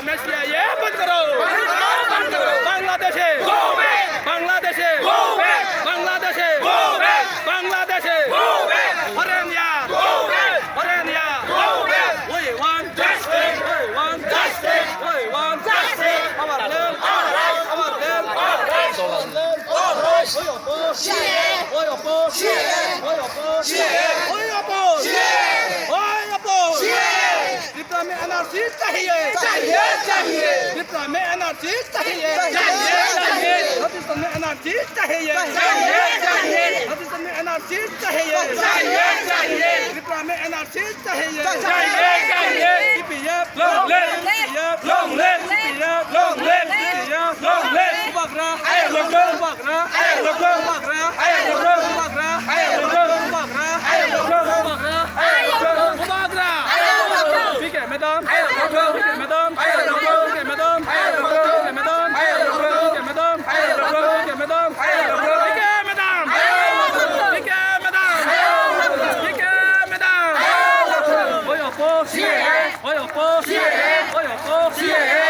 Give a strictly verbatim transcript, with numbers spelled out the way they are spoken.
सीआईए बंद करो। बांग्लादेशे। बांग्लादेशे। बांग्लादेशे। हरेनिया। हरेनिया। We want justice. We want justice. We want justice. Our land. Our land. Our land. We oppose. We oppose. We oppose. We oppose. Tripura में एनआरसी चाहिए। चाहिए, चाहिए। त्रिपुरा में एनआरसी चाहिए। चाहिए, चाहिए। छत्तीसगढ़ में एनआरसी चाहिए। चाहिए, चाहिए। छत्तीसगढ़ में एनआरसी चाहिए। चाहिए, चाहिए। त्रिपुरा में एनआरसी चाहिए। चाहिए, चाहिए। TPF long live। TPF long live। TPF long live। TPF long live। बुबाग्रा। आया long live। बुबाग्रा। आया long live। बुबाग्रा। आया long live। बुबाग्रा। आया long live। बुबाग्रा। आया long live। बुबाग्रा। आया long live। बुबाग्रा। आया long live। PK madam. आया long live। PK madam. आया long live। PK madam. आया long live। PK madam. आया long live। PK madam. आया long live। PK madam. आया long live। PK madam. PK madam. PK madam. We oppose. We oppose. We oppose.